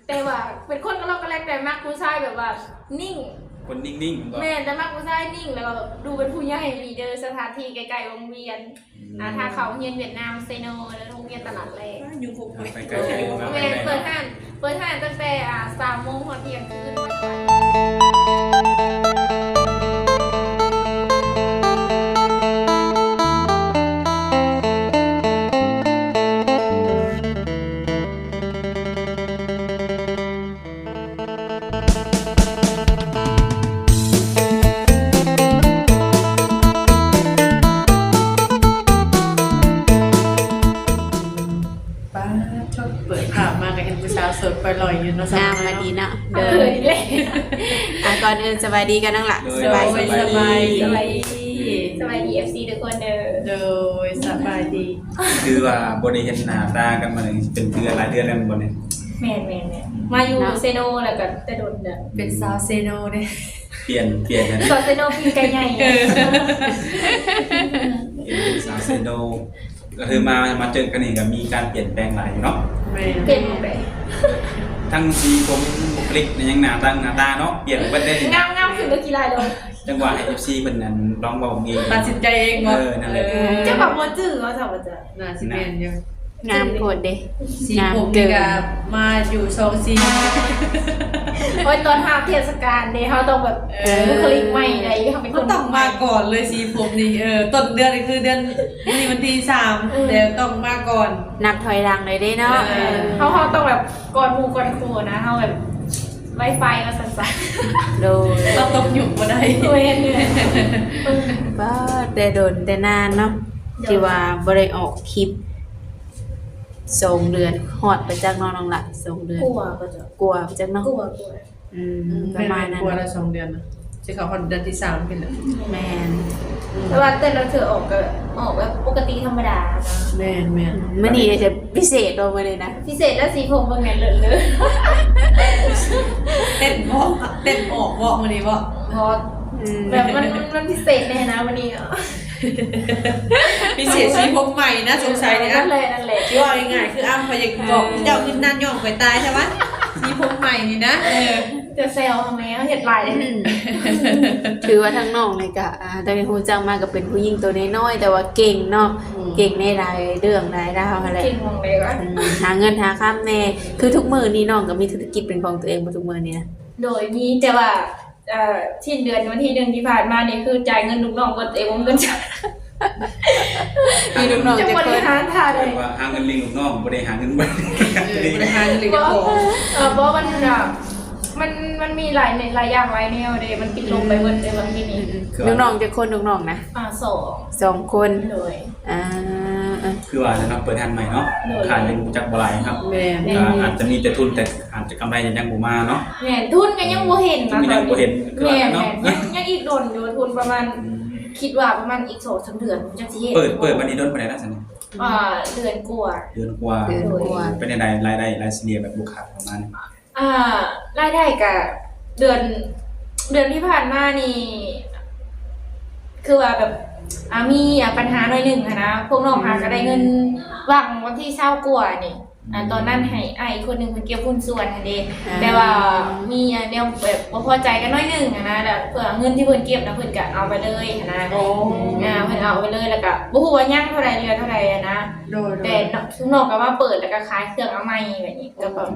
ແຕ່ວ່າເປັນຄົນກະລອກກະແລັກ ແຕ່ມັກຜູ້ຊາຍແບບວ່ານິ່ງ ຄົນນິ່ງໆ ແມ່ນ ແຕ່ມັກຜູ້ຊາຍນິ່ງ ແລ້ວກໍແບບດູເປັນຜູ້ໃຫຍ່ ນີ້ເດີ ສະຖານທີ່ໃກ້ໆ ວົງວຽນ ອືມ ອ່າ ຖ້າເຂົ້າໂຮງຮຽນຫວຽດນາມ ເຊໂນ ແລ້ວໂຮງຮຽນຕະຫຼາດແລງ ຢູ່ຄົບ ໄປໄກໆ ແມ່ນ ເປີດຮ້ານ ເປີດຮ້ານຕັ້ງແຕ່ ອ່າ ສາມໂມງຮອດທ່ຽງຄືນ. ປ້າດໂທ້ ເປີດພາບມາກໍເຫັນຜູ້ສາວໂສດປ່ອຍລອຍຢູ່ເນາະ ງາມ ສາວນ້ອຍເນາະ ດີເນາະ ໂດຍ ອ່າ ກ່ອນອື່ນສະບາຍດີກັນນາງຫຼະ ໂດຍ ສະບາຍດີ ສະບາຍດີ ສະບາຍດີ ສະບາຍດີ ເອັຟຊີ ທຸກຄົນເດີ ໂດຍ ສະບາຍດີ ຄືວ່າບໍ່ໄດ້ເຫັນໜ້າຕາກັນມາເປັນເດືອນ ຫຼາຍເດືອນແລ້ວແມ່ນບໍ່ນີ້? ແມ່ນໆໆ ມາຢູ່ ເນາະ ເຊໂນແລ້ວກໍແຕ່ດົນແລ້ວ ເປັນສາວເຊໂນເດ້ ປ່ຽນ ປ່ຽນ ສາວເຊໂນກິນໄກ່ໃຫຍ່ ເອີ ເປັນສາວເຊໂນ ກໍຄືມາ ມາເຈີກັນນີ້ກໍມີການປ່ຽນແປງຫຼາຍຢູ່ເນາະ ແມ່ນ ປ່ຽນໝົດເລີຍ ທັງສີຜົມ ບຸກຄະລິກ ຫຍັງ ໜ້າຕັ້ງ ໜ້າຕາເນາະ ປ່ຽນເບິດເດ້ ງາມ ງາມຂຶ້ນເລີຍ ຂີ້ລາຍເລີຍ ຈັ່ງວ່າໃຫ້ ເອັຟຊີ ເພິ່ນ ອັນ ລອງເວົ້າເອງ ຕັດສິນໃຈເອງບໍ່? ເອີ ນັ້ນແຫຼະ ເອີ ເຈົ້າກໍບໍ່ຈື່ວ່າຊັ້ນວ່າຈະ ໜ້າຊິແມ່ນຢູ່ ງາມໂພດເດ້ ສີຜົມນີ້ກໍມາຢູ່ສອງສີ ໂອ້ຍ ຕອນຮັບເທດສະການເດ້ ເຮົາຕ້ອງແບບ ເອີ ບຸກຄະລິກໃໝ່ໃດ ເຮົາເປັນຄົນ ເຮົາຕ້ອງມາກ່ອນເລີຍ ສີຜົມນີ້ ເອີ ຕົ້ນເດືອນນີ້ຄືເດືອນ ມື້ນີ້ວັນທີສາມ ເອີ ແຕ່ຕ້ອງມາກ່ອນ ນັບຖອຍຫຼັງເລີຍເດ້ເນາະ ເອີ ເຮົາ ເຮົາຕ້ອງແບບກ່ອນໝູ່ກ່ອນຄູ່ນະ ເຮົາແບບ ໄວໄຟວ່າຊັ້ນຊະ ໂດຍ ເຮົາຕົກຍຸກບໍ່ໄດ້ ແມ່ນ ປ້າດ ແຕ່ດົນແຕ່ນານເນາະ ໂດຍ ທີ່ວ່າບໍ່ໄດ້ອອກຄລິບ ສອງເດືອນ ຮອດໄປຈັກເນາະ ນ້ອງຫຼະ ສອງເດືອນ ກວ່າບໍ່ຈັກ ກວ່າໄປຈັກເນາະ ກວ່າ ກວ່າ ອືມ ອືມ ປະມານນັ້ນ ແມ່ນໆ ກວ່າລະສອງເດືອນນະ ຊິເຂົ້າຮອດເດືອນທີສາມພຸ້ນແຫຼະ ແມ່ນ ອືມ ແຕ່ວ່າແຕ່ລະເທື່ອອອກກໍອອກແບບປົກກະຕິທຳມະດານະ ແມ່ນໆ ອືມ ມື້ນີ້ຈະພິເສດບໍ່ມື້ນີ້ນະ ພິເສດແລ້ວ ສີຜົມເບິ່ງແມ່ນເລີດເລີດ ເຕັ້ນບໍ່ ເຕັ້ນອອກບໍ່ມື້ນີ້ບໍ່ ຮອດ ອືມ ແບບມັນ ມັນ ມັນພິເສດແນ່ນະມື້ນີ້ ພິເສດສີຜົມໃໝ່ນະ ສົງໄສນີ້ ນັ້ນແຫຼະ ນັ້ນແຫຼະ ຊິເວົ້າງ່າຍໆ ຄືອ້ຳຂ້ອຍຢາກບອກ ເອີ ເຈົ້າຂຶ້ນນັ້ນຍ້ອງຂ້ອຍຕາຍແທ້ວະ ສີຜົມໃໝ່ນີ້ນະ ເອີ ຈະແຊວທຳໄມ ເຮົາເຮັດຫຼາຍເດ້ ອືມ ຖືວ່າທາງນ້ອງນີ້ກະ ອ່າ ຕັ້ງແຕ່ຮູ້ຈັກມາກໍເປັນຜູ້ຍິງໂຕນ້ອຍໆ ແຕ່ວ່າເກັ່ງເນາະ ອືມ ເກັ່ງໃນຫຼາຍເລື່ອງຫຼາຍລາວຫັ້ນແຫຼະ ເກັ່ງໝ່ອງໃດວະ ອືມ ຫາເງິນຫາຄຳແດ່ ຄືທຸກມື້ນີ້ນ້ອງກໍມີທຸລະກິດເປັນຂອງຕົວເອງບໍ່ ທຸກມື້ນີ້ນະ? ໂດຍ ມີ ແຕ່ວ່າ ເອີ ສິ້ນເດືອນວັນທີໜຶ່ງທີ່ຜ່ານມານີ້ ຄືຈ່າຍເງິນລູກນ້ອງເບິດ ເອງບໍ່ມີເງິນຈ່າຍ ມີລູກນ້ອງຈັກຄົນ ຈະບໍລິຫານທ່າໃດ ວ່າຫາເງິນລ້ຽງລູກນ້ອງ ບໍ່ໄດ້ຫາເງິນ ເອີ ບໍ່ໄດ້ຫາເງິນລ້ຽງເຈົ້າຂອງ ເອີ ບໍ່ ມັນ ມັນ ມັນມີຫຼາຍ ຫຼາຍຢ່າງຫຼາຍແນວເດ້ ມັນຕິດລົບໄປເບິດເດ້ ອືມ ບາງທີນີ້ ອືມໆ ລູກນ້ອງຈັກຄົນ ລູກນ້ອງນະ? ອ່າ ສອງ ສອງຄົນ ໂດຍ ອ່າ ຄືວ່າແຫຼະເນາະ ເປີດຮ້ານໃໝ່ເນາະ ໂດຍ ຂາຍຍັງຮູ້ຈັກບໍ່ຫຼາຍເນາະ ແມ່ນ ກໍອາດຈະມີແຕ່ທຶນ ແຕ່ອາດຈະກຳໄລຍັງບໍ່ມາເນາະ ແມ່ນ ທຶນກໍຍັງບໍ່ເຫັນ ທຸນກໍຍັງບໍ່ເຫັນ ຄືວ່າເນາະ ແມ່ນໆ ຍັງ ຍັງອີກດົນຢູ່ ທຸນປະມານ ອືມ ຄິດວ່າປະມານອີກສອງສາມເດືອນຈັ່ງຊິເຫັນ ເປີດ ເປີດມານີ້ດົນປານໃດລະຊັ້ນ? ອ່າ ເດືອນກວ່າ ເດືອນກວ່າ ເດືອນກວ່າ ໂດຍ ເປັນຈັ່ງໃດລາຍໄດ້ ລາຍສະເລ່ຍແບບລູກຄ້າເຂົ້າມານີ້? ອ່າ ລາຍໄດ້ກະເດືອນ ເດືອນທີ່ຜ່ານມານີ້ ຄືວ່າແບບ ອ່າ ມີ ອ່າ ບັນຫາໜ້ອຍໜຶ່ງຫັ້ນນະ ພວກນ້ອງຫາກໍໄດ້ເງິນ ອືມ ຫວ່າງວັນທີຊາວກວ່ານີ້ ອ່າ ອືມ ຕອນນັ້ນໃຫ້ອ້າຍອີກຄົນໜຶ່ງເພິ່ນເກັບຫຸ້ນສ່ວນຫັ້ນເດ ອ່າ ແຕ່ວ່າມີ ອ່າ ແນວແບບບໍ່ພໍໃຈກັນໜ້ອຍໜຶ່ງຫັ້ນນະ ແລ້ວເພິ່ນເອົາເງິນທີ່ເພິ່ນເກັບນະ ເພິ່ນກໍເອົາໄປເລີຍຫັ້ນນະ ໂອ້ ອ່າ ເພິ່ນເອົາໄປເລີຍ ແລ້ວກໍບໍ່ຮູ້ວ່າຍັງເທົ່າໃດ ເຫຼືອເທົ່າໃດຫັ້ນນະ ໂດຍໆ ແຕ່ ຊຸມນ້ອງກໍມາເປີດ ແລ້ວກໍຂາຍເຄື່ອງອາໄມແບບນີ້ ກໍແບບ ອືມ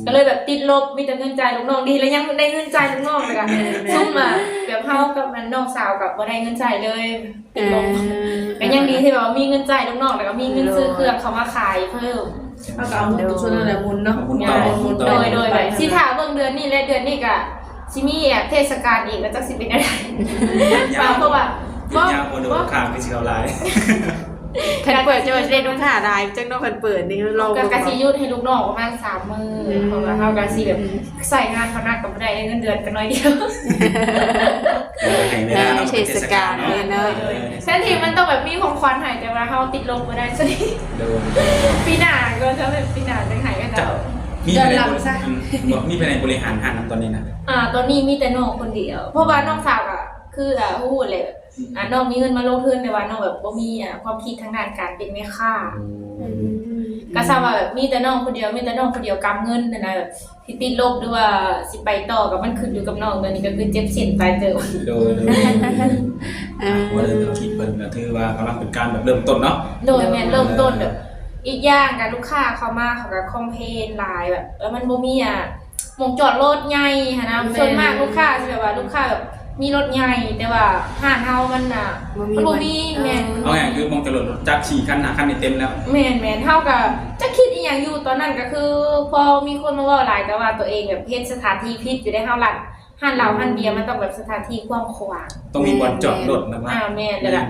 ກໍເລີຍແບບຕິດລົບ ມີແຕ່ເງິນຈ່າຍລູກນ້ອງ ດີແລ້ວຍັງໄດ້ເງິນຈ່າຍລູກນ້ອງ ແລ້ວກໍ ແມ່ນໆ ຊຸມວ່າແບບເຮົາກັບອັນນ້ອງສາວກໍບໍ່ໄດ້ເງິນໃຊ້ເລີຍ ຕິດລົບ ເອີ ກໍຍັງດີທີ່ແບບວ່າມີເງິນຈ່າຍລູກນ້ອງ ແລ້ວກໍມີເງິນ ໂດຍ ຊື້ເຄື່ອງເຂົ້າມາຂາຍເພີ່ມ ເຮົາກໍເອົາເງິນຕົວສ່ວນນັ້ນແຫຼະໝູນເນາະ ໝູນຕໍ່ ໂດຍ ໝູນຕໍ່ ໂດຍ ໂດຍ ໂດຍ ຊິຖ້າເບິ່ງເດືອນນີ້ແຫຼະ ເດືອນນີ້ກໍຊິມີແບບເທດສະການອີກ ແລ້ວຈັກຊິເປັນແນວໃດ ຍາວ ເພາະວ່າ ຍາວ ບໍ່ ບໍ່ ລູກຄ້າຄືຊິເຂົ້າຫຼາຍ ຄັນເປີດຈະວ່າຊິໄດ້ລູກຄ້າຫຼາຍ ຈັກໜ້ອຍຄັນເປີດນີ້ລອງ ກໍ ກໍຊິຢຸດໃຫ້ລູກນ້ອງປະມານສາມມື້ ອືມ ເພາະວ່າເຮົາກໍຊິແບບໃຊ້ງານເຂົາໜັກກໍບໍ່ໄດ້ ໄດ້ເງິນເດືອນກໍໜ້ອຍດຽວ ເອີ ໃຫ້ເວລາເນາະ ເອີ ເທດສະການເນາະ ເນາະ ໂດຍ ໂດຍ ແທນທີ່ມັນຕ້ອງແບບມີຂອງຂວັນໃຫ້ ແຕ່ວ່າເຮົາຕິດລົບບໍ່ໄດ້ຊັ້ນ ໂດຍ ໂດຍ ປີໜ້າກໍຖ້າແບບປີໜ້າຈັ່ງໃຫ້ກໍໄດ້ ເຈົ້າ ມີແຜນ ອັນ ບໍ່ ມີແຜນບໍລິຫານຮ້ານນຳຕອນນີ້ນະ? ອ່າ ຕອນນີ້ມີແຕ່ນ້ອງຄົນດຽວ ເພາະວ່ານ້ອງສາວກໍຄື ອ່າ ຮູ້ແຫຼະ ອ່າ ນ້ອງມີເງິນມາລົງທຶນ ແຕ່ວ່ານ້ອງແບບບໍ່ມີ ອ່າ ຄວາມຄິດທາງດ້ານການເປັນແມ່ຄ້າ ອືມ ອືມ ກໍຊາວວ່າແບບມີແຕ່ນ້ອງຜູ້ດຽວ ມີແຕ່ນ້ອງຜູ້ດຽວກຳເງິນຫັ້ນນະ ແບບຊິຕິດລົບ ຫຼືວ່າຊິໄປຕໍ່ ກໍມັນຂຶ້ນຢູ່ກັບນ້ອງ ຕອນນີ້ກໍຄືເຈັບເສັ້ນຫຼາຍເຕີບ. ໂດຍ ໂດຍ ອ່າ ບໍ່ໄດ້ເປັນທີ່ເພິ່ນ ກໍຖືວ່າກຳລັງເປັນການແບບເລີ່ມຕົ້ນເນາະ. ໂດຍ ແມ່ນເລີ່ມຕົ້ນແບບ ອີກຢ່າງກໍລູກຄ້າເຂົ້າມາ ເຂົາກໍຄອມເພນຫຼາຍ ແບບ ເອີ ມັນບໍ່ມີ ອ່າ ໝ່ອງຈອດລົດໃຫຍ່ຫັ້ນນະ. ແມ່ນ ສ່ວນມາກລູກຄ້າຊິແບບວ່າລູກຄ້າແບບມີລົດໃຫຍ່ ແຕ່ວ່າຮ້ານເຮົາມັນນະ ບໍ່ມີ ມັນບໍ່ມີ. ແມ່ນ ເອີ ເອົາຫຍັງຄືໝ່ອງຈອດລົດ ລົດຈັກສີ່ຄັນຫ້າຄັນນີ້ເຕັມແລ້ວ. ແມ່ນໆ ເຮົາກໍຈັກຄິດອີ່ຫຍັງຢູ່ຕອນນັ້ນ ກໍຄືພໍມີຄົນມາເວົ້າຫຼາຍ ແຕ່ວ່າຕົວເອງແບບເຮັດສະຖານທີ່ຜິດຢູ່ເດ້. ເຮົາລັດຮ້ານເຫຼົ້າຮ້ານເບຍ ມັນຕ້ອງແບບສະຖານທີ່ກວ້າງຂວາງ ຕ້ອງມີບ່ອນຈອດລົດຫຼັກໆ. ອ່າ ແມ່ນ ແລ້ວກໍ ແມ່ນ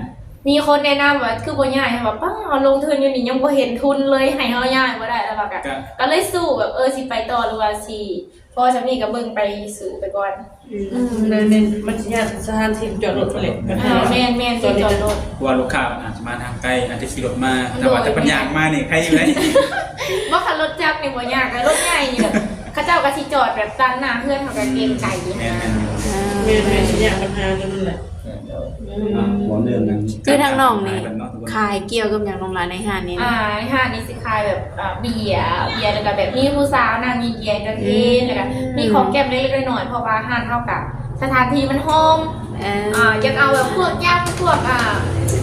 ມີຄົນແນະນຳວ່າ ຄືບໍ່ຍ້າຍ ເຮົາວ່າ ປ້າ ເຮົາລົງທຶນຢູ່ນີ້ຍັງບໍ່ເຫັນທຶນເລີຍ ໃຫ້ເຮົາຍ້າຍບໍ່ໄດ້. ແລ້ວວ່າກໍ ກໍ ກໍເລີຍສູ້ແບບ ເອີ ຊິໄປຕໍ່ ຫຼືວ່າຊິພໍສ່ຳນີ້ກໍເບິ່ງໄປ ສູ້ໄປກ່ອນ. ອືມ ອືມ ແມ່ນໆ ມັນຊິຍາກສະຖານທີ່ຈອດລົດຫັ້ນແຫຼະ. ອ່າ ແມ່ນໆ ທີ່ຈອດລົດ ເພາະວ່າລູກຄ້າອາດຈະມາທາງໄກ ອາດຈະຂີ່ລົດມາ ໂດຍ ແຕ່ວ່າ ແຕ່ເພິ່ນຍ່າງມານີ້ໃຄຢູ່ໃດ໋. ບໍ່ ຄັນລົດຈັກນີ້ບໍ່ຍາກ ແຕ່ລົດໃຫຍ່ນີ້ແບບ ເຂົາເຈົ້າກໍຊິຈອດແບບຕັນໜ້າເຮືອນ ເຮົາກໍເກງໃຈຢູ່. ແມ່ນໆ ອ່າ ແມ່ນໆ ຊິຍາກບັນຫາຕົວນັ້ນແຫຼະ. ເອີ ເວົ້າເລື່ອງນັ້ນ ຄືທາງນ້ອງນີ້ ການຄ້າຂາຍເນາະ ທຸກຄົນ ຂາຍກ່ຽວກັບຫຍັງນ້ອງຫຼາ ໃນຮ້ານນີ້? ອ່າ ໃນຮ້ານນີ້ຊິຂາຍແບບ ອ່າ ເບຍ ເບຍ ແລ້ວກໍແບບມີຜູ້ສາວນັ່ງຍິງແກງກັນເພງ ອືມ ແລ້ວກໍມີຂອງແກ້ມເລັກໆນ້ອຍໆ ເພາະວ່າຮ້ານເຮົາກໍສະຖານທີ່ມັນຫ້ອງ. ເອີ ອ່າ ຢາກເອົາແບບພວກຢຳ ພວກ ອ່າ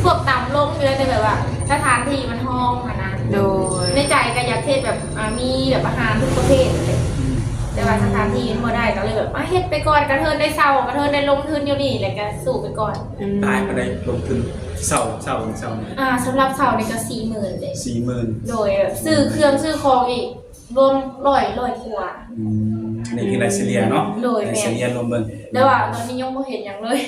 ພວກຕຳລົງຢູ່ແລ້ວ ແຕ່ແບບວ່າສະຖານທີ່ມັນຫ້ອງຫັ້ນນະ. ໂດຍ ໃນໃຈກໍຢາກເຮັດແບບ ອ່າ ມີແບບອາຫານທຸກປະເພດ ອືມ ແຕ່ວ່າສະຖານທີ່ມັນບໍ່ໄດ້ ກໍເລີຍແບບ ອ່າ ເຮັດໄປກ່ອນ ກະເທີນໄດ້ເຊົ່າ ກະເທີນໄດ້ລົງທຶນຢູ່ນີ້ ແລ້ວກໍສູ້ໄປກ່ອນ. ອືມ ຫຼາຍປານໃດລົງທຶນ ເຊົ່າ ເຊົ່າ ເຊົ່ານີ້? ອ່າ ສຳລັບເຊົ່ານີ້ກໍສີ່ໝື່ນເດ້. ສີ່ໝື່ນ ໂດຍ ຊື້ເຄື່ອງຊື້ຂອງອີກ ລວມຮ້ອຍ ຮ້ອຍກວ່າ. ອືມ ອັນນີ້ຄືລາຍສະເລ່ຍເນາະ. ໂດຍ ລາຍສະເລ່ຍລວມເບິ່ງ ແມ່ນ ແຕ່ວ່າຕອນນີ້ຍັງບໍ່ເຫັນຫຍັງເລີຍ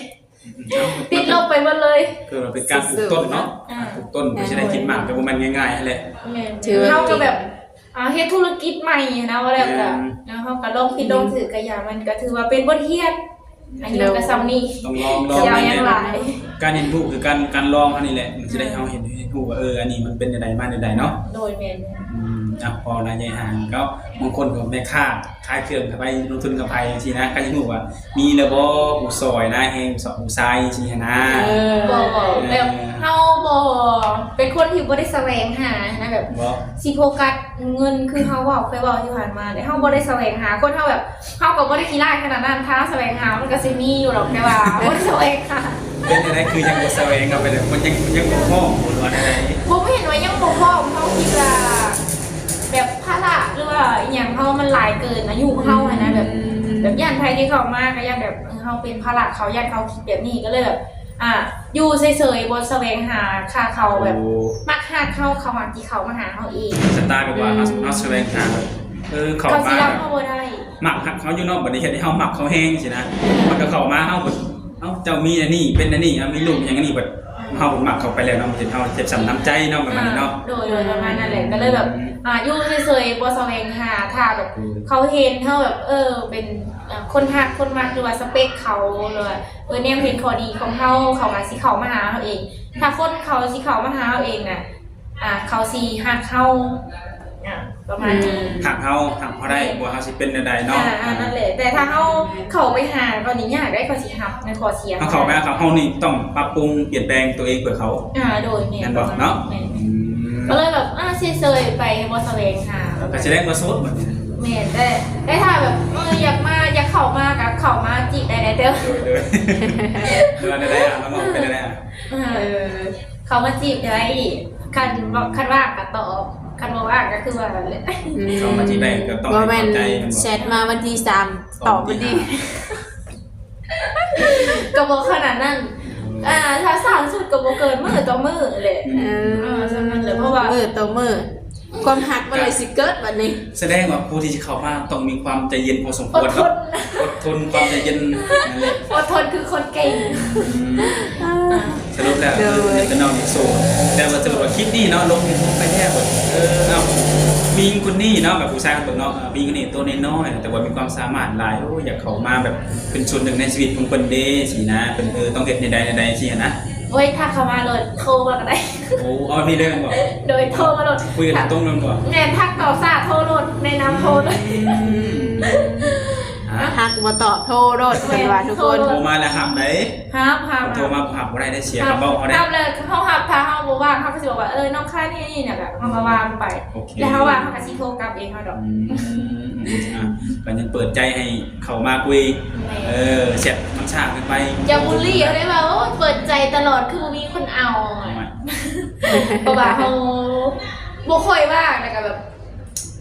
ຕິດລົບໄປໝົດເລີຍ. ຄືວ່າເປັນການປູກຕົ້ນເນາະ. ອ່າ ການປູກຕົ້ນ ແມ່ນ ເພື່ອຊິໄດ້ກິນໝາກ ກໍບໍ່ແມ່ນງ່າຍໆຫັ້ນແຫຼະ. ແມ່ນ ຖືວ່າເຮົາກໍແບບ ອ່າ ເຮັດທຸລະກິດໃໝ່ຫັ້ນນະ ວ່າແລ້ວກໍ ແມ່ນ ເນາະ ເຮົາກໍລອງຜິດລອງຖືກ ກໍຢ່າ ມັນກໍຖືວ່າເປັນບົດຮຽນ. ອາຍຸກໍສ່ຳນີ້ ຕ້ອງລອງ ລອງ ຢ່າ ແມ່ນ ຍັງຫຼາຍ. ການຮຽນຮູ້ຄືການ ການລອງເຮົານີ້ແຫຼະ ມັນຊິໄດ້ ແມ່ນ ເຮົາເຫັນ ເຫັນຮູ້ວ່າ ເອີ ອັນນີ້ມັນເປັນຈັ່ງໃດ ມາແນວໃດເນາະ. ໂດຍ ແມ່ນ ອືມ ອ່ະ ພໍລະຍະຫ່າງ ກໍບາງຄົນກໍແມ່ຄ້າຂາຍເຄື່ອງກໍໄປລົງທຶນກັບໃຜຈັ່ງຊີ້ນະ ກໍຢາກຮູ້ວ່າມີແລ້ວບໍ່ຜູ້ຊ່ອຍນະ ແຮງສອນຜູ້ຊາຍຈັ່ງຊີ້ຫັ້ນນະ. ເອີ ບໍ່ ບໍ່ ແບບ ເອີ ເຮົາບໍ່ ເປັນຄົນທີ່ບໍ່ໄດ້ສະແຫວງຫານະ ແບບ ບໍ່ ຊິໂຟກັສເງິນ ຄືເຮົາເວົ້າ ເຄີຍເວົ້າທີ່ຜ່ານມາເດ້ ເຮົາບໍ່ໄດ້ສະແຫວງຫາ. ຄົນເຮົາແບບ ເຮົາກໍບໍ່ໄດ້ຂີ້ລ້າຍຂະໜາດນັ້ນ ຖ້າສະແຫວງຫາມັນກໍຊິມີຢູ່ດອກ ແຕ່ວ່າບໍ່ໄດ້ສະແຫວງຫາ. ເປັນຈັ່ງໃດ ຄືຍັງບໍ່ສະແຫວງເຂົ້າໄປເລີຍ ມັນຍັງ ຍັງບໍ່ພ້ອມ ຫຼືວ່າແນວໃດ? ບໍ່ແມ່ນວ່າຍັງບໍ່ພ້ອມ ເຮົາຄິດວ່າແບບພາລະ ຫຼືວ່າອີ່ຫຍັງເຮົາມັນຫຼາຍເກີນອາຍຸເຮົາຫັ້ນນະ ແບບ ອືມ ແບບຢ້ານໃຜທີ່ເຂົ້າມາກໍຢ້ານແບບ ເອີ ເຮົາເປັນພາລະເຂົາ ຢ້ານເຂົາຄິດແບບນີ້ ກໍເລີຍແບບ ອ່າ ຢູ່ເສຍໆ ບໍ່ສະແຫວງຫາ ຖ້າເຂົາແບບ ໂອ້ ມັກຮັກເຮົາ ເຂົາມັກຊິເຂົ້າມາຫາເຮົາເອງ. ສະໄຕແບບວ່າ ອືມ ເຮົາ ເຮົາສະແຫວງຫາ ເອີ ເຂົາ ເຂົາມາ ຊິຮັບເຮົາບໍ່ໄດ້ ມັກຮັກເຮົາຢູ່ເນາະ ບັດນີ້ເຮັດໃຫ້ເຮົາມັກເຂົາແຮງຊີ້ນະ. ອືມ ມັນກໍເຂົ້າມາ ເຮົາ ເອົ້າ ເຈົ້າມີອັນນີ້ ເປັນອັນນີ້ ເອົາ ມີລູກຫຍັງອັນນີ້ ບັດ ອືມ ເຮົາມັກເຂົາໄປແລ້ວເນາະ ມັນເຮັດໃຫ້ເຮົາເຈັບຊ້ຳນ້ຳໃຈເນາະ ປະມານນີ້ເນາະ. ອ່າ ໂດຍ ໂດຍ ປະມານນັ້ນແຫຼະ ອືມ ກໍເລີຍແບບ ອ່າ ຢູ່ເສຍໆ ບໍ່ສະແຫວງຫາ ຖ້າແບບ ອືມ ເຂົາເຫັນເຮົາແບບ ເອີ ເປັນ ອ່າ ຄົນຮັກຄົນມັກ ຫຼືວ່າສະເປັກເຂົາ ຫຼືວ່າ ເອີ ແນມເຫັນຂໍ້ດີຂອງເຮົາ ເຂົາກໍຊິເຂົ້າມາຫາເຮົາເອງ. ຖ້າຄົນເຂົາຊິເຂົ້າມາຫາເຮົາເອງນະ ອ່າ ເຂົາຊິຮັກເຮົາ ອ່າ ປະມານນີ້ ອືມ ຮັກເຮົາ ຮັກເຮົາໄດ້ ແມ່ນ ບໍ່ວ່າເຮົາຊິເປັນແນວໃດເນາະ. ອ່າ ອ່າ ນັ້ນແຫຼະ ແຕ່ຖ້າເຮົາເຂົ້າໄປຫາກໍນີ້ຍາກເດ້ ເຂົາຊິຮັບໃນຂໍ້ເສຍ ເຮົາເຂົ້າໄປຫາເຂົາ ເຮົານີ້ຕ້ອງປັບປຸງປ່ຽນແປງຕົວເອງເພື່ອເຂົາ. ອ່າ ໂດຍ ແມ່ນ ແມ່ນບໍ່ເນາະ? ແມ່ນ ອືມ ກໍເລີຍແບບ ອ່າ ເສຍໆໄປ ບໍ່ສະແຫວງຫາ ກໍສະແດງວ່າໂສດບັດນີ້. ແມ່ນ ແຕ່ ແຕ່ຖ້າແບບ ເອີ ຢາກມາ ຢາກເຂົ້າມາກໍເຂົ້າມາຈີບໄດ້ເດີ. ໂດຍ ໂດຍ ວ່າແນວໃດ ອ່າ ນ້ອງໆ ເປັນແນວໃດ ອ່າ ເອີ ເຂົ້າມາຈີບໄດ້ ຄັນ ຄັນວ່າງກໍຕອບ ຄັນບໍ່ວ່າງກໍຄືວ່ານັ້ນແຫຼະ. ອືມ ເຂົ້າມາຈີບໄດ້ກໍຕ້ອງ ບໍ່ແມ່ນ ໃຫ້ເຂົ້າໃຈ ແຊັດມາວັນທີສາມຕອບວັນທີຫ້າ ກໍບໍ່ຂະໜາດນັ້ນ. ອ່າ ຖ້າຊ້າສຸດກໍບໍ່ເກີນມື້ຕໍ່ມື້ແຫຼະ. ອືມ ເອີ ສ່ຳນັ້ນແຫຼະ ເພາະວ່າມື້ຕໍ່ມື້ ຄວາມຮັກມັນເລີຍຊິເກີດບັດນີ້. ສະແດງວ່າຜູ້ທີ່ຊິເຂົ້າມາຕ້ອງມີຄວາມໃຈເຢັນພໍສົມຄວນເນາະ ອົດທົນ ອົດທົນ ຄວາມໃຈເຢັນນັ້ນແຫຼະ ອົດທົນຄືຄົນເກັ່ງ. ອືມ ສະຫຼຸບແລ້ວ ໂດຍ ເປັນແຕ່ນ້ອງນີ້ໂສດ ແຕ່ວ່າສະຫຼຸບວ່າຄລິບນີ້ເນາະ ລົງຢູທູບໄປແລ້ວ ເອີ ເອົ້າ ຜູ້ຍິງຄົນນີ້ເນາະ ແບບຜູ້ຊາຍເພິ່ນເນາະ ເອີ ຜູ້ຍິງຄົນນີ້ໂຕນ້ອຍໆ ແຕ່ວ່າມີຄວາມສາມາດຫຼາຍ ໂອ້ ຢາກເຂົ້າມາແບບເປັນສ່ວນໜຶ່ງໃນຊີວິດຂອງເພິ່ນເດ້ຊີ້ນະ ເພິ່ນ ເອີ ຕ້ອງເຮັດແນວໃດແນວໃດຊີ້ນະ. ໂອ້ຍ ທັກເຂົ້າມາໂລດ ໂທມາກໍໄດ້. ໂອ້ ເອົານີ້ເລີຍແມ່ນບໍ່? ໂດຍ ໂທມາໂລດ ຄຸຍກັນຕົງໆ ແມ່ນບໍ່? ແມ່ນ ທັກຕອບຊ້າ ໂທໂລດ ແນະນຳໂທໂລດ. ອືມ ອ່າ บ่ຕອບ ໂທໂລດ ເພິ່ນວ່າທຸກຄົນ. ໂທມາແລ້ວຮັບໄດ໋. ຮັບ ຮັບ ໂທມາບໍ່ຮັບບໍ່ໄດ້ເດ້ ເສຍຄຳເວົ້າເຮົາເດ້. ຮັບແລ້ວເຮົາຮັບ ຖ້າເຮົາບໍ່ວ່າງ ເຮົາກໍຊິບອກວ່າ ເອີ ນ້ອງຄານີ້ນີ້ນະ ແບບເຮົາກໍວ່າງໄປ ໂອເຄ ແລ້ວເຮົາວ່າງ ເຮົາກໍຊິໂທກັບເອງເຮົາດອກ. ອືມ ອ່າ ກໍຍັງເປີດໃຈໃຫ້ເຂົ້າມາຄຸຍ. ແມ່ນ ເອີ ແຊດມັນຊ້າເກີນໄປ. ຢ່າບູລີເຮົາໄດ້ວ່າ ໂອ້ ເປີດໃຈຕະຫຼອດ ຄືບໍ່ມີຄົນເອົາ. ເພາະວ່າເຮົາບໍ່ຄ່ອຍວ່າງ ແລ້ວກໍແບບ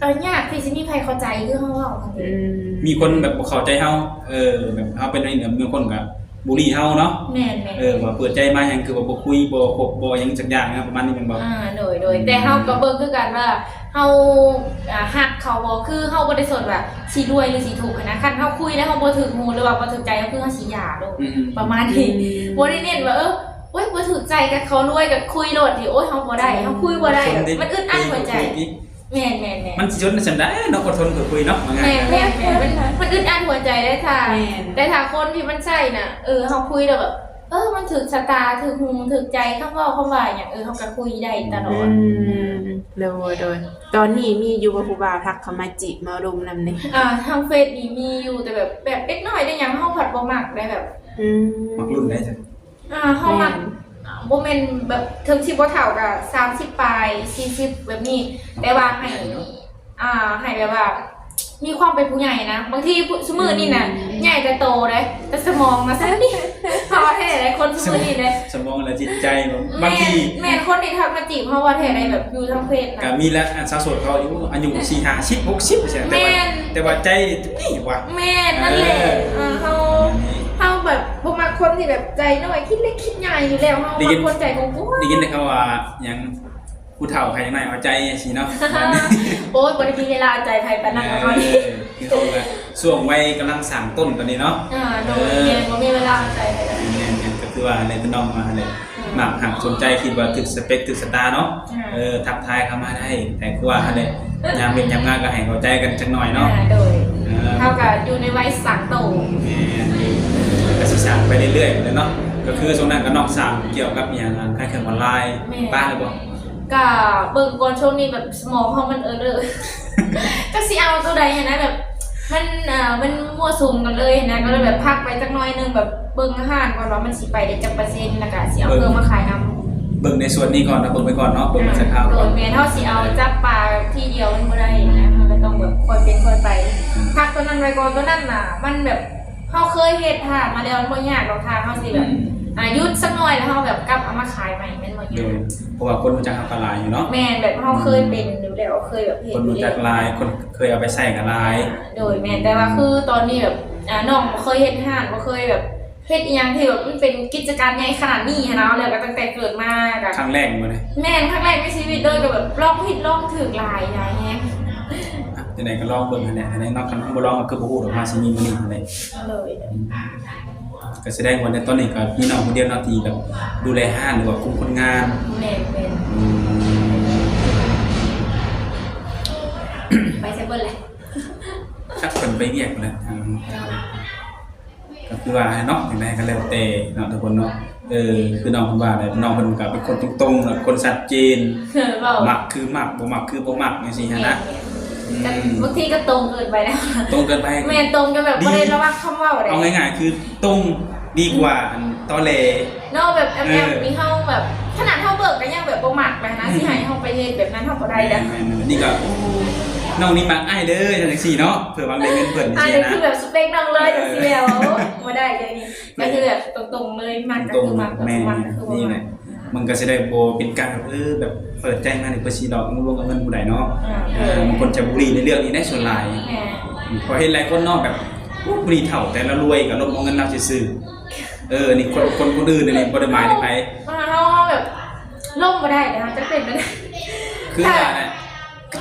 ເອີ ຍາກທີ່ຊິມີໃຜເຂົ້າໃຈຄືເຮົາເວົ້າຫັ້ນເດ້. ອືມ ມີຄົນແບບບໍ່ເຂົ້າໃຈເຮົາ ເອີ ແບບເຮົາເປັນອັນນີ້ ບາງຄົນກໍບູລີເຮົາເນາະ. ແມ່ນໆ ເອີ ວ່າເປີດໃຈມາຫຍັງ ຄືວ່າບໍ່ຄຸຍ ບໍ່ຄົບ ບໍ່ຫຍັງຈັກຢ່າງນະ ປະມານນີ້ແມ່ນບໍ່? ອ່າ ໂດຍໆ ອືມ ແຕ່ເຮົາກໍເບິ່ງຄືກັນວ່າເຮົາ ອ່າ ຮັກເຂົາບໍ່ ຄືເຮົາບໍ່ໄດ້ສົນວ່າຊິລວຍຫຼືຊິທຸກຫັ້ນນະ. ຄັນເຮົາຄຸຍແລ້ວເຮົາບໍ່ຖືກຫູ ຫຼືວ່າບໍ່ຖືກໃຈເຮົາ ຄືເຮົາຊິຢ່າໂລດ. ອືມ ປະມານນີ້ ອືມ ບໍ່ໄດ້ເນັ້ນວ່າ ເອີ ໂອ້ຍ ບໍ່ຖືກໃຈກັບເຂົາລວຍ ກໍຄຸຍໂລດ ໂອ້ຍ ເຮົາບໍ່ໄດ້ ເຮົາຄຸຍບໍ່ໄດ້ ມັນອຶດອັດຫົວໃຈ. ແມ່ນໆໆ ມັນຊິຈົນຊັ້ນໃດເນາະ ອົດທົນເພື່ອຄຸຍເນາະ. ແມ່ນໆໆ ມັນ ມັນອຶດອັດຫົວໃຈເດ້ ຖ້າ ແມ່ນ ແຕ່ຖ້າຄົນທີ່ມັນໃຊ້ນະ ເອີ ເຮົາຄຸຍແລ້ວແບບ ເອີ ມັນຖືກຊະຕາ ຖືກຫູ ຖືກໃຈ ຄຳເວົ້າ ຄຳວ່າຫຍັງ ເອີ ເຮົາກໍຄຸຍໄດ້ຕະຫຼອດ. ອືມ ໂດຍໆ ຕອນນີ້ມີຢູ່ບໍ່ ຜູ້ບ່າວທັກເຂົ້າມາຈີບ ມາລົມນຳນີ້? ອ່າ ທາງເຟສນີ້ມີຢູ່ ແຕ່ແບບ ແບບເດັກນ້ອຍເດັກຫຍັງ ເຮົາພັດບໍ່ມັກໄດ໋ ແບບ ອືມ ມັກລຸ້ນໃດຊັ້ນ? ອ່າ ເຮົາມັກ ແມ່ນ ບໍ່ແມ່ນແບບເຖິງຊິບໍ່ເຖົ້າກໍສາມສິບປາຍ ສີ່ສິບ ແບບນີ້ ແຕ່ວ່າໃຫ້ ອ່າ ໃຫ້ແບບວ່າມີຄວາມເປັນຜູ້ໃຫຍ່ນະ. ບາງທີຊຸມື້ນີ້ນະ ອືມ ໃຫຍ່ແຕ່ໂຕເດ້ ແຕ່ສະໝອງນະຊັ້ນນີ້ ເຮົາວ່າແທ້ໃດ໋ ຄົນຊຸມື້ນີ້ເດ້ ສະໝອງ ແລະ ຈິດໃຈ. ບາງທີ ແມ່ນ ແມ່ນ ຄົນທີ່ທັກມາຈີບເຮົາວ່າແທ້ໃດ໋ ແບບຢູ່ທາງເຟສນະ ກໍມີແຫຼະ ອັນສາວໂສດເຂົາອາຍຸ ອາຍຸສີ່ ຫ້າສິບ ຫົກສິບ ຈັ່ງຊີ້ ແຕ່ວ່າ ແມ່ນ ແຕ່ວ່າໃຈນີ້ຫວາ ແມ່ນ ນັ້ນແຫຼະ ເອີ ເອີ ເຮົາ ເຮົາແບບບໍ່ມັກຄົນທີ່ແບບໃຈນ້ອຍ ຄິດເລັກຄິດໃຫຍ່ຢູ່ແລ້ວ ເຮົາມັກຄົນໃຈກວ້າງໆ. ໄດ້ຍິນແຕ່ເຂົາວ່າຫຍັງ ຜູ້ເຖົ້າໃຜຍັງນ້ອຍເອົາໃຈຊີ້ເນາະ. ໂອ້ຍ ບໍ່ໄດ້ມີເວລາເອົາໃຈໃຜປານນັ້ນດອກ. ເອີ ຄືເຮົາກໍຊ່ວງໄວກຳລັງສ້າງຕົ້ນຕອນນີ້ເນາະ. ອ່າ ໂດຍ ເອີ ແມ່ນ ບໍ່ມີເວລາເອົາໃຈໃຜ. ແມ່ນໆ ກໍຄືວ່າຫັ້ນແຫຼະ ພີ່ນ້ອງວ່າຫັ້ນແຫຼະ ອ່າ ມັກຮັກສົນໃຈ ຄິດວ່າຖືກສະເປັກຖືກຊະຕາເນາະ. ອ່າ ເອີ ທັກທາຍເຂົ້າມາໄດ້ ແຕ່ຄືວ່າຫັ້ນແຫຼະ ຍາມວຽກຍາມງານກໍໃຫ້ເຂົ້າໃຈກັນຈັກໜ້ອຍເນາະ. ອ່າ ໂດຍ ເອີ ເຮົາກໍຢູ່ໃນໄວສ້າງໂຕ. ແມ່ນ ກໍຊິສ້າງໄປເລື້ອຍໆແຫຼະເນາະ. ກໍຄືຊ່ວງນັ້ນກໍນ້ອງສ້າງກ່ຽວກັບອີ່ຫຍັງ ອັນຂາຍເຄື່ອງອອນລາຍ. ແມ່ນ ປະແລ້ວບໍ່? ກະເບິ່ງກ່ອນ ຊ່ວງນີ້ແບບສະໝອງເຮົາມັນເອີເຣີ ຈັກຊິເອົາໂຕໃດຫັ້ນນະ ແບບມັນ ເອີ ມັນມົ້ວສຸມກັນເລີຍຫັ້ນນະ ກໍເລີຍແບບພັກໄປຈັກໜ້ອຍໜຶ່ງ ແບບເບິ່ງຮ້ານກ່ອນວ່າມັນຊິໄປໄດ້ຈັກເປີເຊັນ ແລ້ວກະຊິເອົາເຄື່ອງມາຂາຍນຳ. ເບິ່ງໃນສ່ວນນີ້ກ່ອນເນາະ ເບິ່ງໄປກ່ອນເນາະ ເບິ່ງໄປສັກຂ່າວກ່ອນ. ໂດຍ ແມ່ນ ເຮົາຊິເອົາຈັບປາທີດຽວມັນບໍ່ໄດ້ຫັ້ນນະ ເຮົາກໍຕ້ອງແບບຄ່ອຍເປັນຄ່ອຍໄປ ອືມ ພັກໂຕນັ້ນໄວ້ກ່ອນ. ໂຕນັ້ນນະ ມັນແບບ ເຮົາເຄີຍເຮັດຖ້າມາແລ້ວ ມັນບໍ່ຍາກດອກ ຖ້າເຮົາຊິແບບ ອືມ ອ່າ ຢຸດສັກໜ້ອຍ ແລ້ວເຮົາແບບກັບເອົາມາຂາຍໃໝ່ ແມ່ນບໍ່ຍາກ. ໂດຍ ເພາະວ່າຄົນຮູ້ຈັກເຮົາກໍຫຼາຍຢູ່ເນາະ. ແມ່ນ ແບບເຮົາເຄີຍເປັນຢູ່ແລ້ວ ອືມ ເຄີຍແບບເຮັດ ຄົນຮູ້ຈັກຫຼາຍ ຄົນເຄີຍເອົາໄປໃຊ້ກໍຫຼາຍ. ໂດຍ ແມ່ນ ແຕ່ວ່າຄືຕອນນີ້ແບບ ອ່າ ນ້ອງບໍ່ເຄີຍເຮັດຮ້ານ ບໍ່ເຄີຍແບບເຮັດອີ່ຫຍັງທີ່ແບບມັນເປັນກິດຈະການໃຫຍ່ຂະໜາດນີ້ຫັ້ນນະ ແລ້ວກໍຕັ້ງແຕ່ເກີດມາກໍຄັ້ງແລກບໍ່ໄດ້. ແມ່ນ ຄັ້ງແລກໃນຊີວິດເລີຍ ກໍແບບລອງຜິດລອງຖືກຫຼາຍ ຫຼາຍແຮງ. ຈັ່ງໃດກໍລອງເບິ່ງຫັ້ນແຫຼະ ອັນນີ້ເນາະ ຄັນບໍ່ລອງກໍຄືບໍ່ຮູ້ດອກວ່າຊິມີມື້ນີ້ຫັ້ນແຫຼະ. ໂດຍ ອືມ ກໍສະແດງວ່າໃນຕອນນີ້ກໍມີນ້ອງຄົນດຽວເນາະ ທີ່ແບບດູແລຮ້ານ ຫຼືວ່າຄຸມຄົນງານ. ແມ່ນໆ ອືມ ໄປໃສເບິດແຫຼະ ຈັກເພິ່ນໄປວຽກພຸ້ນແຫຼະ ທາງ ກໍຄືວ່າເນາະ ຈັ່ງໃດກໍແລ້ວແຕ່ເນາະທຸກຄົນເນາະ. ເອີ ຄືນ້ອງເພິ່ນວ່າແຫຼະ ນ້ອງເພິ່ນກໍເປັນຄົນຕົງໆ ແລະ ຄົນຊັດເຈນ ເວົ້າ ມັກຄືມັກ ບໍ່ມັກຄືບໍ່ມັກ ຈັ່ງຊີ້ຫັ້ນນະ. ແມ່ນໆ ອືມ ກໍບາງທີກໍຕົງເກີນໄປນະ ຕົງເກີນໄປ. ແມ່ນ ຕົງຈົນແບບບໍ່ໄດ້ລະວັງຄຳເວົ້າເດ້. ເອົາງ່າຍໆ ຄືຕົງດີກວ່າ ອືມ ອັນຕອແຫຼເນາະ ແບບແອບໆ ເອີ ນີ້ເຮົາແບບ ຂະໜາດເຮົາເບິ່ງກໍຍັງແບບບໍ່ມັກນະ ອືມ ຊິໃຫ້ເຮົາໄປເຮັດແບບນັ້ນ ເຮົາບໍ່ໄດ້ເດ້. ແມ່ນໆ ນີ້ກໍ ນ້ອງນີ້ມັກອ້າຍເດີ ຈັ່ງຊີ້ເນາະ ເພື່ອຫວັງໄດ້ເງິນເພິ່ນ ອ້າຍນີ້ຄືແບບສະເປັກນ້ອງເລີຍ ຈັ່ງຊີ້ແລ້ວ ໂອ້ຍ ບໍ່ໄດ້ເດ້ນີ້. ແມ່ນ ກໍຄືແບບຕົງໆເລີຍ ມັກກໍຄືມັກ ແມ່ນ ບໍ່ມັກກໍຄືບໍ່ມັກ. ນີ້ແຫຼະ ມັນກໍຊິໄດ້ບໍ່ເປັນການແບບ ເອີ ແບບເປີດໃຈມານີ້ເພື່ອຊິຫຼອກລວງເອົາເງິນຜູ້ໃດເນາະ. ອ່າ ເອີ ບາງຄົນຈະບູລີໃນເລື່ອງນີ້ໄດ້ສ່ວນຫຼາຍ. ແມ່ນ ເພາະເຫັນຫຼາຍຄົນເນາະ ແບບ ໂອ້ ຜູ້ນີ້ເຖົ້າແຕ່ລະລວຍກໍລົມເອົາເງິນລາວຊື່ໆ. ເອີ ອັນນີ້ຄົນ ຄົນ ຄົນອື່ນ ອັນນີ້ບໍ່ໄດ້ໝາຍເຖິງໃຜ. ເຮົາແບບລົມບໍ່ໄດ້ເດ້ ເຮົາຈະເປັນໄປໄດ້ ຄືວ່ານະ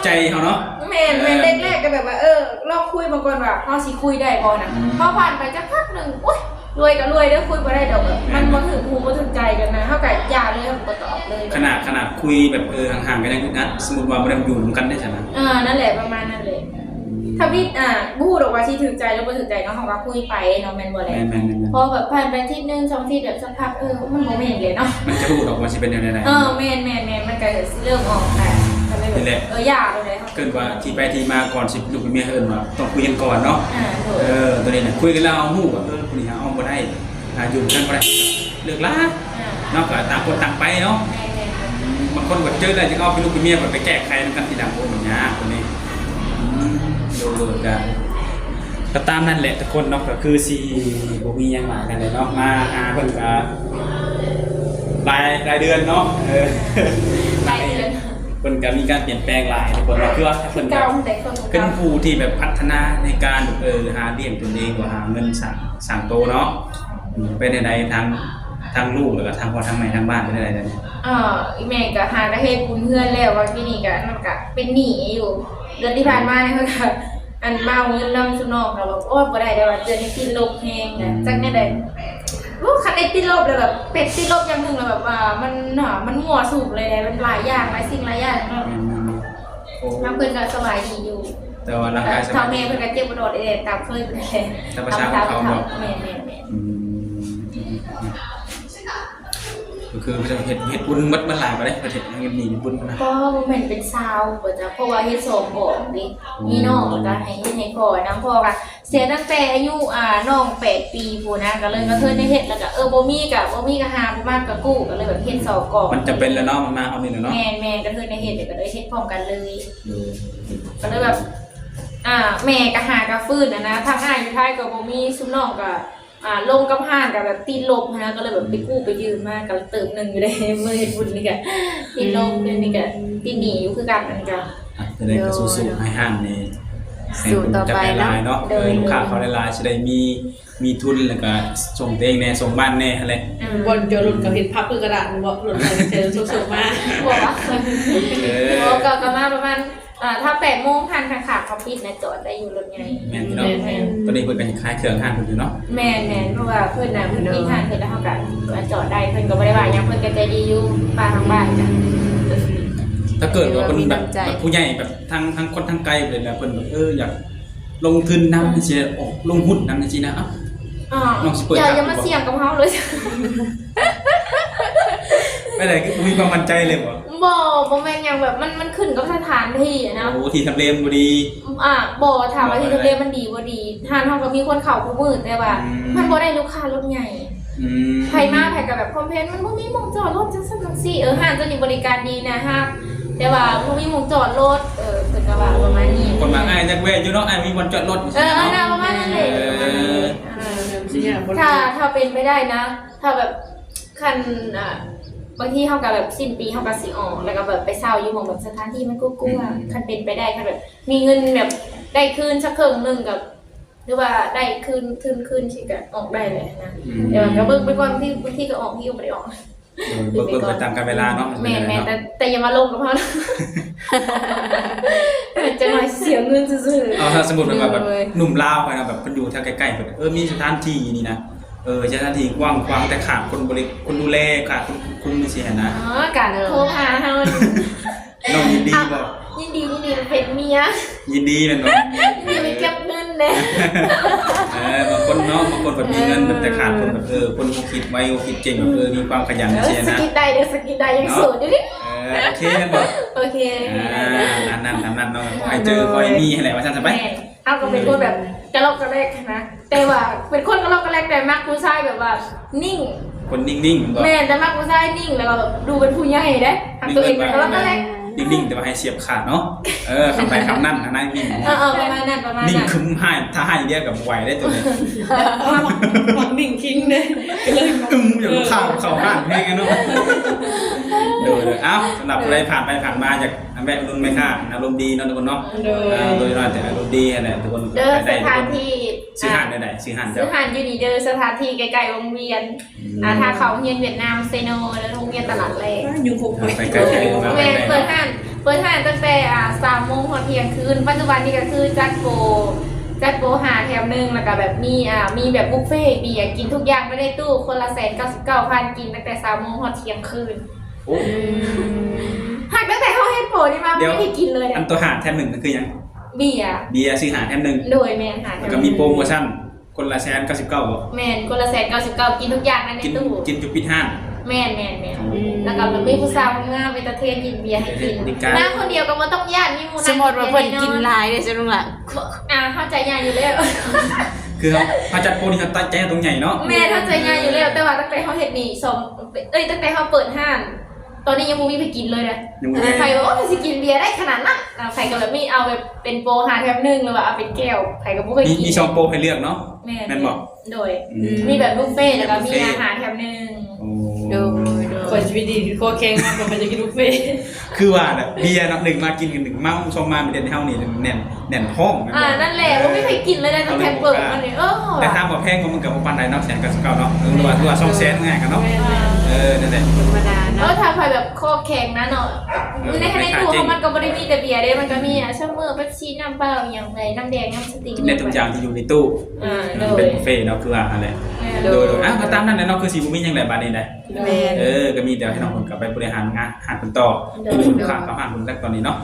ໃຈເຮົາເນາະ. ແມ່ນໆ ເອີ ແລກໆ ກໍແບບວ່າ ເອີ ລອງຄຸຍເບິ່ງກ່ອນວ່າເຮົາຊິຄຸຍໄດ້ບໍ່ນະ. ອືມ ພໍຜ່ານໄປຈັກພັກໜຶ່ງ ໂອ້ຍ ລວຍກໍລວຍເດີ ຄຸຍບໍ່ໄດ້ດອກ ແບບ ແມ່ນ ມັນບໍ່ຖືກຫູບໍ່ຖືກໃຈກັນນະ ເຮົາກໍຢ່າເລີຍ ເຮົາກໍບໍ່ຕອບເລີຍ. ຂະໜາດ ຂະໜາດຄຸຍແບບ ເອີ ຫ່າງໆ ກໍຍັງອຶດອັດ ສົມມຸດວ່າບໍ່ໄດ້ຢູ່ນຳກັນເດ້ຊັ້ນນະ. ເອີ ນັ້ນແຫຼະ ປະມານນັ້ນແຫຼະ. ອືມ ທຳອິດ ອ່າ ບໍ່ຮູ້ດອກວ່າຊິຖືກໃຈຫຼືບໍ່ຖືກໃຈເນາະ ເຮົາກໍຄຸຍໄປເນາະ ແມ່ນບໍ່ແຫຼະ. ແມ່ນໆໆ ພໍແບບຜ່ານໄປທິດໜຶ່ງ ສອງທິດ ແບບສັກພັກ ເອີ ມັນບໍ່ແມ່ນເດ້ເນາະ ມັນຈະຮູ້ດອກວ່າຊິເປັນແນວໃດ. ເອີ ແມ່ນໆໆ ມັນກໍຊິເລີ່ມອອກ ອ່າ ກໍເລີຍແບບ ນີ້ແຫຼະ ເອີ ຢ່າເລີຍ. ເອີ້ນວ່າທີ່ໄປທີ່ມາ ກ່ອນຊິເປັນລູກເປັນເມຍ ເອີ້ນວ່າຕ້ອງຄຸຍກັນກ່ອນເນາະ. ອ່າ ໂດຍ ເອີ ໂຕນີ້ນະ ຄຸຍກັນແລ້ວເຮົາຮູ້ວ່າ ເອີ ຜູ້ນີ້ເຮົາເອົາບໍ່ໄດ້ ອ່າ ຢູ່ນຳກັນບໍ່ໄດ້ ເລີກລາເນາະ ກໍຕ່າງຄົນຕ່າງໄປເນາະ. ແມ່ນໆ ບາງຄົນກໍເຈີແລ້ວ ຈະເອົາເປັນລູກເປັນເມຍ ບັດໄປແກ້ໄຂນຳກັນທີຫຼັງ ໂອ້ ມັນຍາກໂຕນີ້. ອືມ ໂດຍໆ ກໍ ກໍຕາມນັ້ນແຫຼະທຸກຄົນເນາະ ກໍຄືຊິບໍ່ມີຫຍັງຫຼາຍປານໃດເນາະ ມາຫາເພິ່ນກໍຫຼາຍ ຫຼາຍເດືອນເນາະ. ເອີ ຫຼາຍເດືອນ ເພິ່ນກໍມີການປ່ຽນແປງຫຼາຍທຸກຄົນເນາະ ຄືວ່າເພິ່ນກໍເປັນຜູ້ທີ່ແບບພັດທະນາໃນການ ເອີ ຫາລ້ຽງຕົນເອງ ຫຼືວ່າຫາເງິນສ້າງ ສ້າງໂຕເນາະ. ອືມ ເປັນແນວໃດທາງ ທາງລູກ ແລ້ວກໍທາງພໍ່ທາງແມ່ທາງບ້ານເປັນແນວໃດດຽວນີ້? ເອີ ອີ່ແມ່ກໍຫາກໍເຮັດບຸນເຮືອນແລ້ວ ວ່າປີນີ້ກໍ ມັນກໍເປັນໜີ້ຢູ່ ເດືອນທີ່ຜ່ານມານີ້ເພິ່ນກໍ ອັນ ມາເອົາເງິນນຳຊຸມນ້ອງກໍແບບ ໂອ້ຍ ບໍ່ໄດ້ແລ້ວວ່າ ເດືອນນີ້ຕິດລົບແຮງນະ. ອືມ ຈັກແນວໃດ ໂອ້ ຄັນໄດ້ຕິດລົບແລ້ວແບບ ເປັນຕິດລົບຢ່າງໜຶ່ງແລ້ວແບບວ່າ ມັນ ມັນມົ້ວສຸມເລີຍເດ້ ມັນຫຼາຍຢ່າງ ຫຼາຍສິ່ງຫຼາຍຢ່າງເນາະ. ແມ່ນໆ ໂອ້ ທາງເພິ່ນກໍສະບາຍດີຢູ່ ແຕ່ວ່າຮ່າງກາຍສະບາຍດີ ເຖົ້າແມ່ເພິ່ນກໍເຈັບປວດອອດແອດຕາມເຄີຍເພິ່ນແຫຼະ ຕາມພາສາຂອງເຂົາເນາະ. ແມ່ນໆໆ ອືມ ກໍຄືເຈົ້າເຮັດ ເຮັດບຸນໝົດ ມັນຫຼາຍບໍ່ໄດ້ ເຮັດເຮັດເງິນນີ້ບຸນນະ? ກໍບໍ່ແມ່ນເປັນຊາວບໍ່ຈັກ ເພາະວ່າເຮັດສອງກອງເດ້. ອືມ ມີນ້ອງ ແລ້ວກໍໃຫ້ເຮັດໃຫ້ພໍ່ນຳ ພໍ່ກໍເສຍຕັ້ງແຕ່ອາຍຸ ອ່າ ນ້ອງແປດປີພຸ້ນນະ ກໍເລີຍ ອືມ ກະເທີຍໄດ້ເຮັດ ແລ້ວກໍ ເອີ ບໍ່ມີກໍ ບໍ່ມີກໍຫາ ບໍ່ມາກໍກູ້ ກໍເລີຍແບບເຮັດສອງກອງ. ມັນຈຳເປັນແລ້ວເນາະ ມັນມາຮອດນີ້ແລ້ວເນາະ. ແມ່ນໆ ກະເທີຍໄດ້ເຮັດ ແລ້ວກໍໄດ້ເຮັດພ້ອມກັນເລີຍ. ໂດຍ ກໍເລີຍແບບ ອ່າ ແມ່ກໍຫາກໍຟື້ນຫັ້ນນະ ທາງອ້າຍຢູ່ໄທກໍບໍ່ມີ ຊຸມນ້ອງກໍ ອ່າ ລົງກັບຮ້ານກໍແບບຕິດລົບຫັ້ນນະ ກໍເລີຍແບບໄປກູ້ໄປຢືມມາ ກໍເຕີບໜຶ່ງຢູ່ເດ້ ມື້ເຮັດບຸນນີ້ກໍຕິດລົບ ອືມ ດຽວນີ້ກໍຕິດໜີ້ຢູ່ຄືກັນ ອັນນີ້ກໍ ອ່ະ ຈັ່ງໃດກໍສູ້ໆ ໃຫ້ຮ້ານນີ້ ໃຫ້ ສູ້ຕໍ່ໄປເນາະ ຫຼາຍໆເນາະ. ໂດຍ ເອີ ລູກຄ້າເຂົ້າຫຼາຍໆ ຊິໄດ້ມີ ມີທຶນ ແລ້ວກໍສົ່ງຕົວເອງແດ່ ສົ່ງບ້ານແດ່ຫັ້ນແຫຼະ. ອືມ ບ່ອນຈອດລົດກໍເຫັນພັບຄືກະດາດ ບໍ່ ລົດໃຜກໍເຊີນໂຊກໆມາ ບໍ່ວ່າ ເອີ ບໍ່ ກໍ ກໍມາປະມານ ອ່າ ຖ້າແປດໂມງຫັ້ນ ຄັນຂາດເຂົາປິດນະ ຈອດໄດ້ຢູ່ລົດໃຫຍ່. ແມ່ນຢູ່ເນາະ ແມ່ນໆ ຕອນນີ້ເພິ່ນກໍຍັງຂາຍເຄື່ອງຮ້ານເພິ່ນຢູ່ເນາະ. ແມ່ນໆ ເພາະວ່າເພິ່ນນະ ເພິ່ນປິດຮ້ານເພິ່ນແລ້ວ ເຮົາກໍມາຈອດໄດ້ ເພິ່ນກໍບໍ່ໄດ້ວ່າຫຍັງ ເພິ່ນກໍໃຈດີຢູ່ ປ້າທາງບ້ານກະ ຖ້າເກີດວ່າເພິ່ນແບບ ແບບຜູ້ໃຫຍ່ແບບທາງ ທາງຄົນທາງໄກເລີຍນະ ເພິ່ນແບບ ເອີ ຢາກລົງທຶນນຳຈັ່ງຊີ້ ອອກລົງຫຸ້ນນຳຈັ່ງຊີ້ນະ ເອົ້າ ນ້ອງຊິເປີດ ຢ່າ ຢ່າມາສ່ຽງກັບເຮົາເລີຍ. ໄປໃດຄືບໍ່ມີຄວາມໝັ້ນໃຈເລີຍບໍ່? ບໍ່ ບໍ່ແມ່ນຫຍັງ ແບບມັນ ມັນຂຶ້ນກັບສະຖານທີ່ນະ. ໂອ້ ທີ່ທຳເລມັນບໍ່ດີ. ອ່າ ບໍ່ ຖາມວ່າທີ່ທຳເລມັນດີບໍ່ດີ ຮ້ານເຮົາກໍມີຄົນເຂົ້າທຸກມື້ ແຕ່ວ່າ ອືມ ມັນບໍ່ໄດ້ລູກຄ້າລົດໃຫຍ່. ອືມ ໃຜມາໃຜກໍແບບຄອມເພນ ມັນບໍ່ມີໝ່ອງຈອດລົດ ຈັ່ງຊັ້ນຈັ່ງຊີ້. ເອີ ຮ້ານເຈົ້ານີ້ບໍລິການດີນະ ຮັກ ແຕ່ວ່າບໍ່ມີໝ່ອງຈອດລົດ. ເອີ ເພິ່ນກໍວ່າປະມານນີ້ ຄົນວ່າອ້າຍຢາກແວ່ຢູ່ເນາະ ອ້າຍມີບ່ອນຈອດລົດ. ເອີ ເອີ ປະມານນັ້ນແຫຼະ. ເອີ ເອີ ຖ້າ ຖ້າເປັນໄປໄດ້ນະ ຖ້າແບບ ຄັນ ອ່າ ບາງທີເຮົາກໍແບບສິ້ນປີເຮົາກໍຊິອອກ ແລ້ວກໍແບບໄປເຊົ່າຢູ່ໝ່ອງແບບສະຖານທີ່ມັນກວ້າງໆ. ອືມ ຄັນເປັນໄປໄດ້ ຄັນແບບມີເງິນແບບໄດ້ຄືນສັກເຄິ່ງໜຶ່ງກໍ ຫຼືວ່າໄດ້ຄືນ ທຶນຄືນຊິກໍອອກໄດ້ແຫຼະນະ. ອືມ ແຕ່ວ່າກໍເບິ່ງໄປກ່ອນ ບາງທີ ບາງທີກໍອອກ ບາງທີກໍບໍ່ໄດ້ອອກ. ເອີ ເບິ່ງ ເບິ່ງໄປຕາມການເວລາເນາະ. ແມ່ນໆ ແຕ່ ແຕ່ຢ່າມາລົມກັບເຮົານະ ຈັກໜ້ອຍເສຍເງິນຊື່ໆ. ເອົາ ຖ້າສົມມຸດແບບ ໂດຍ ແບບໜຸ່ມລາວຂ້ອຍນະ ແບບເພິ່ນຢູ່ແຖວໃກ້ໆ ເພິ່ນ ເອີ ມີສະຖານທີ່ນີ້ນະ ເອີ ສະຖານທີ່ກວ້າງຂວາງ ແຕ່ຂາດຄົນບໍລິ ຄົນດູແລ ຂາດຄົນຄວບຄຸມຈັ່ງຊີ້ຫັ້ນນະ. ອໍ ກະໂທຫາເຮົາ. ນ້ອງຍິນດີບໍ່? ຍິນດີ ຍິນດີເປັນເມຍ. ຍິນດີແມ່ນບໍ່? ຍິນດີໄປເກັບເງິນເດ້. ເອີ ບາງຄົນເນາະ ບາງຄົນແບບມີເງິນ ເອີ ແຕ່ຂາດຄົນແບບ ເອີ ຄົນຄິດໄວ ຄິດເກັ່ງ ແບບ ເອີ ມີຄວາມຂະຫຍັນ ເອີ ຈັ່ງຊີ້ຫັ້ນນະ. ສະກິດໄດ້ເດີ ສະກິດໄດ້ ຍັງໂສດຢູ່ເດ້. ເອີ ໂອເຄແມ່ນບໍ່? ໂອເຄ ອ່າ ຕາມນັ້ນ ຕາມນັ້ນເນາະ ຂໍໃຫ້ເຈີ ຂໍໃຫ້ມີຫັ້ນແຫຼະ ວ່າຊັ້ນຊະໄປ. ແມ່ນ ເຮົາກໍເປັນຄົນແບບກະລອກກະແລກຫັ້ນນະ ແຕ່ວ່າເປັນຄົນກະລອກກະແລກ ແຕ່ມັກຜູ້ຊາຍແບບວ່ານິ່ງ ຄົນນິ່ງໆ ແມ່ນບໍ່? ແມ່ນ ແຕ່ມັກຜູ້ຊາຍນິ່ງ ແລ້ວກໍແບບດູເປັນຜູ້ໃຫຍ່ເດ້ ຮັກຕົວເອງ ເປັນກະລອກກະແລກ ນິ່ງໆ ແຕ່ວ່າໃຫ້ສຽບຂາດເນາະ. ເອີ ຄຳໃດຄຳນັ້ນນະ ນາຍນິ່ງ. ເອີໆ ປະມານນັ້ນ ປະມານນັ້ນ ນິ່ງຄຶມ ຮ້າຍ ຖ້າຮ້າຍແລ້ວກໍບໍ່ໄຫວເດ້ໂຕນີ້. ເອີ ເອີ ມັກນິ່ງຄິງເດ້ ກໍເລີຍອຶມ ຢ່າງລູກຄ້າເຂົ້າຮ້ານແຮງເນາະ. ໂດຍໆ ເອົ້າ ສຳລັບຜູ້ໃດຜ່ານໄປຜ່ານມາ ຢາກ ອັນແວະອຸດໜູນແມ່ຄ້າ ອາລົມດີເນາະທຸກຄົນເນາະ. ໂດຍ ເອີ ໂດຍເນາະ ແຕ່ອາລົມດີຫັ້ນແຫຼະທຸກຄົນ. ເດີ ໄປໄດ້ ສະຖານທີ່ ຊື່ຮ້ານແນວໃດ? ຊື່ຮ້ານເຈົ້າ? ຊື່ຮ້ານຢູ່ນີ້ເດີ ສະຖານທີ່ໃກ້ໆວົງວຽນ ອືມ ອ່າ ທາງເຂົ້າໂຮງຮຽນຫວຽດນາມເຊໂນ ແລະ ໂຮງຮຽນຕະຫຼາດແລກ. ຢູ່ຄົບ ໄປໄກໆ ໄປໄກໆ. ແມ່ນ ເປີດຮ້ານ ເປີດຮ້ານຕັ້ງແຕ່ ອ່າ ສາມໂມງຮອດທ່ຽງຄືນ. ປັດຈຸບັນນີ້ກໍຄືຈັດໂປ ຈັດໂປຫ້າແຖມໜຶ່ງ ແລ້ວກໍແບບມີ ອ່າ ມີແບບບຸບເຟເບຍ ກິນທຸກຢ່າງໄວ້ໃນຕູ້ ຄົນລະແສນເກົ້າສິບເກົ້າພັນ ກິນຕັ້ງແຕ່ສາມໂມງຮອດທ່ຽງຄືນ. ໂອ້ ອືມ ຫາກຕັ້ງແຕ່ເຮົາເຮັດໂປນີ້ມາ ບໍ່ໄດ້ກິນເລີຍ. ອັນໂຕຫ້າແຖມໜຶ່ງນັ້ນຄືຫຍັງ? ເບຍ ເບຍຊື້ຫ້າແຖມໜຶ່ງ. ໂດຍ ແມ່ນ ຫ້າແຖມໜຶ່ງ ແລ້ວກໍມີໂປໂມຊັນ ຄົນລະແສນເກົ້າສິບເກົ້າບໍ່? ແມ່ນ ຄົນລະແສນເກົ້າສິບເກົ້າ ກິນທຸກຢ່າງໃນຕູ້ ກິນຈົນປິດຮ້ານ. ແມ່ນໆໆ ອືມ ແລ້ວກໍແບບມີຜູ້ສາວງາມເອັນເຕີເທນກິນເບຍໃຫ້ກິນ ເອີ ເຮັດບໍລິການ ມາຄົນດຽວກໍບໍ່ຕ້ອງຢ້ານ ມີໝູ່ນັ່ງກິນ ສົມມຸດວ່າເພິ່ນກິນຫຼາຍເດ້ ສະນຸລະ ອ່າ ເຮົາໃຈໃຫຍ່ຢູ່ແລ້ວ ຄືເຮົາ ເຮົາຈັດໂປນີ້ເຮົາຕັ້ງໃຈເຮົາຕ້ອງໃຫຍ່ເນາະ ແມ່ນ ເຮົາໃຈໃຫຍ່ຢູ່ແລ້ວ ແຕ່ວ່າຕັ້ງແຕ່ເຮົາເຮັດນີ້ ສອງ ເອີຍ ຕັ້ງແຕ່ເຮົາເປີດຮ້ານ ຕອນນີ້ຍັງບໍ່ມີໃຜກິນເລີຍນະ ຍັງບໍ່ມີ ໃຜວ່າ ໂອ້ ໃຜຊິກິນເບຍໄດ້ຂະໜາດນັ້ນ ອ່າ ໃຜກໍແບບມີເອົາແບບເປັນໂປຫ້າແຖມໜຶ່ງ ຫຼືວ່າເອົາເປັນແກ້ວ ໃຜກໍບໍ່ເຄີຍ ມີ ກິນ ມີສອງໂປໃຫ້ເລືອກເນາະ ແມ່ນ ແມ່ນບໍ່? ໂດຍ ອືມ ມີແບບບຸບເຟ ແລ້ວກໍມີອາຫານແຖມໜຶ່ງ ໂອ້ ໂດຍ ໂດຍ ຂ້ອຍຊີວິດດີ ຄອແຂງມາ ຂ້ອຍຈະກິນບຸບເຟ ຄືວ່າແຫຼະ ເບຍເນາະ ໜຶ່ງມາກິນກັນ ໜຶ່ງເມົາ ສອງມາເປັນເຮັດໃຫ້ເຮົານີ້ແໜ້ນ ແໜ້ນທ້ອງ ອ່າ ນັ້ນແຫຼະ ເອີ ບໍ່ມີໃຜກິນເລີຍໄດ໋ ຕັ້ງແຕ່ເປີດມານີ້ ເອີ ແຕ່ຖາມວ່າແພງບໍ່ ມັນກໍບໍ່ປານໃດເນາະ ແສນເກົ້າສິບເກົ້າເນາະ ເອີ ຫຼືວ່າ ຫຼືວ່າສອງແສນງ່າຍກັນເນາະ ແມ່ນໆ ເອີ ນັ້ນແຫຼະ ທຳມະດາເນາະ ເອີ ຖ້າໃຜແບບຄອແຂງນະເນາະ ເອີ ໃນ ໃນຕູ້ເຮົາມັນກໍບໍ່ໄດ້ມີແຕ່ເບຍເດ້ ມັນກໍມີ ອ່າ ຊັມເມີ ເປັບຊີ ນ້ຳເປົ່າ ອີ່ຫຍັງໃດ ນ້ຳແດງ ນ້ຳສະຕິງ ໄດ້ທຸກຢ່າງທີ່ຢູ່ໃນຕູ້ ອ່າ ໂດຍ ເປັນບຸບເຟເນາະ ຄືວ່າຫັ້ນແຫຼະ ໂດຍ ໂດຍ ໂດຍ ອ່າ ກໍຕາມນັ້ນແຫຼະເນາະ ຄືຊິບໍ່ມີຫຍັງຫຼາຍບາດນີ້ໄດ໋ ແມ່ນ ເອີ ກໍມີແຕ່ໃຫ້ນ້ອງເພິ່ນກັບໄປບໍລິຫານງານຮ້ານເພິ່ນຕໍ່ ໂດຍ ລູກຄ້າເຂົ້າຮ້ານເພິ່ນແລ້ວຕອນນີ້ເນາະ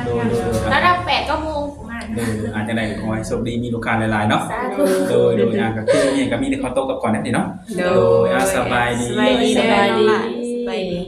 ໂດຍ ໂດຍ ໂດຍ ລະດັບແປດເກົ້າໂມງປະມານ ໂດຍ ໂດຍ ອ່າ ຈັ່ງໃດກໍຂໍໃຫ້ໂຊກດີ ມີລູກຄ້າຫຼາຍໆເນາະ ສາທຸ ໂດຍ ໂດຍ ອ່າ ກໍຄືນີ້ກໍມີແຕ່ຂໍຕົວກັບກ່ອນແນວນີ້ເນາະ ໂດຍ ໂດຍ ອ່າ ສະບາຍດີ ສະບາຍດີ ສະບາຍດີ ສະບາຍດີ